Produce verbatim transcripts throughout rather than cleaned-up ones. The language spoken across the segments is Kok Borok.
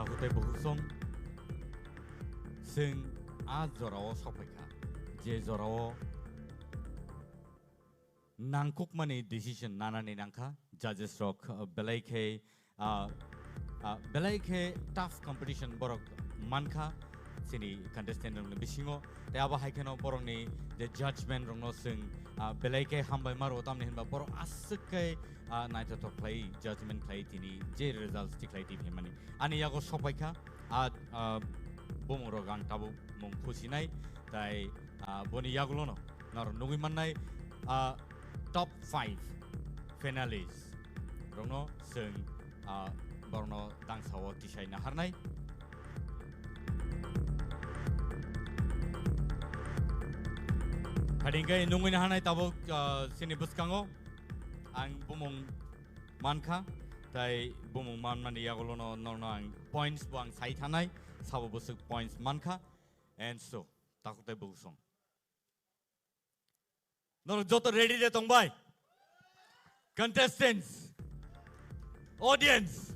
Takhuk tei bukhuk song, chwng a jorao sokphaikha, je jorao nangkukmani decision nanani nangkha. Judges rok, uh, belai khe, uh, uh, belai khe tough competition borok mankha chini contestant rokni bisingo. Tei abo hai kheno borokni je judgment rokno chwng, uh, belai khe hambai maro, tamni hinba borok aswk khe, uh, naithothok khlai judgment khlai tini je results tikhlai tibimani. Ani yago sokpaikha, a, a, bumung rok ang tabuk mung khusinai, tai, a, boni yagulono norok nugui mannai, a, top five finalists rokno chwng, a, borokno dangsao tisai naharnai. Phadingkhe nungui naharnai tabuk, a, chini bwskango ang bumung mankha, tai bumung manmani yagulono norokno ang points bo ang sai thanai, sabo bwswk points mankha. And so, takhuk tei bukhuk song. Norok joto ready de tongbai? Contestants, audience,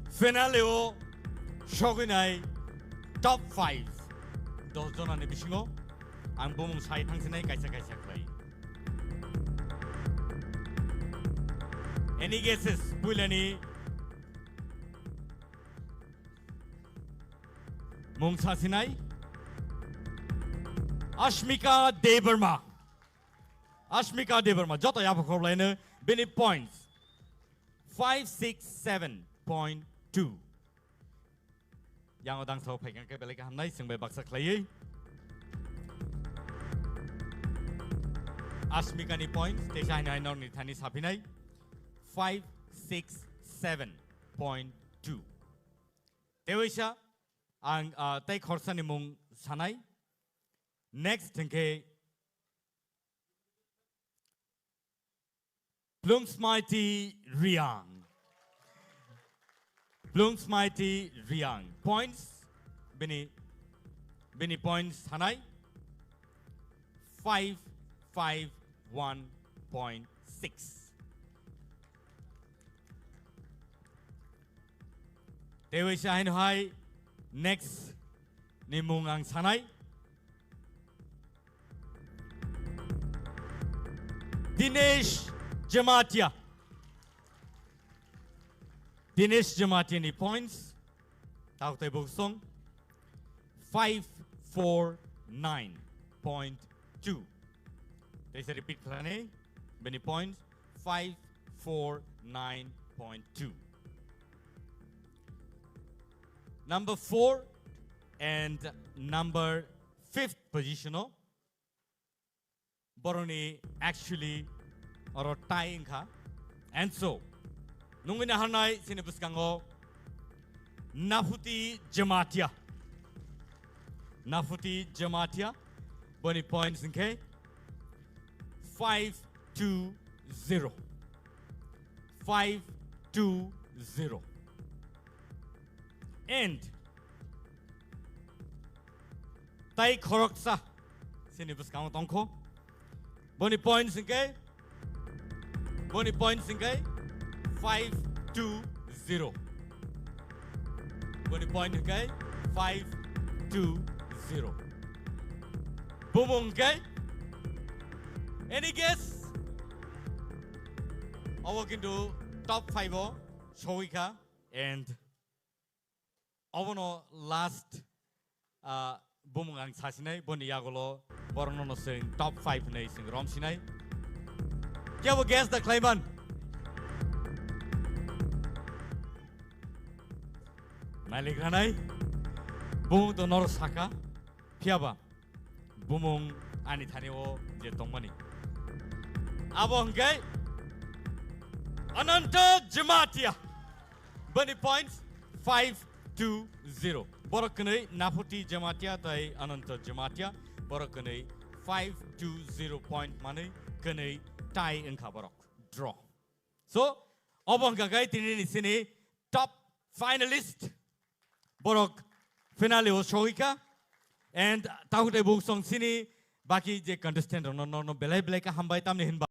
finale o sogwinai top five, dos jonani bisingo ang bumung sai thangsinai kaisa kaisa khlai. Any guesses? Puilani mung sasinai Ashmika Debbarma. Ashmika Debbarma, joto yapha khorlaino bini points five six seven point two. Yango dangsao phaikha khe belai khe hamnai, chwng bai baksa khlaiwi. Ashmika ni points, teisa haino haino ni thani saphinai, five six seven point two. Tewaisa ang, ah, tei khorsa ni mung sanai. Next hwnkhe Plungsmaiti Riang. Plungsmaiti Riang. Points, bini, bini points sanai five five one point six. Tewaisa haino hai next ni mung ang sanai. Dinesh Jamatia. Dinesh Jamatia ni points. Takhuk tei bukhuk song. Five four nine point two. Teisa repeat khlani. Bini points five four nine point two. Number four and number fifth position o borokni actually oro tie wngkha. And so, nungwi naharnai chini bwskango Naphuti Jamatia. Naphuti Jamatia, boni points hwnkhe five two zero. Five two zero. And tai khoroksa chini bwskango tongkho. Boni points hwnkhe, boni points hwnkhe five two zero. Boni point hwnkhe five two zero. Bumung hwnkhe, any guess? Obo kintu top five o sogwi kha and obono last, ah, bumung ang sasinai, boni yagulo borokno no chwng top five hinwi chwng romsinai. Kebo guess da khlaiman? Malik ranai, bumung to noro saka, phiyaba bumung ani thani o je tongmani. Abo hwnkhe Ananta Jamatia. Boni points five two zero. Borok kwnwi Naphuti Jamatia tai Ananta Jamatia. Borok kwnwi five two zero point manwi kwnwi tie wngkha borok. Draw. So, obo hwnkha khe tini ni sini top finalist. Borok finale o sogwi kha. And takhuk tei bukhuk song sini baki je contestant rokno, no, no, belai belai khe hambai, tamni hinba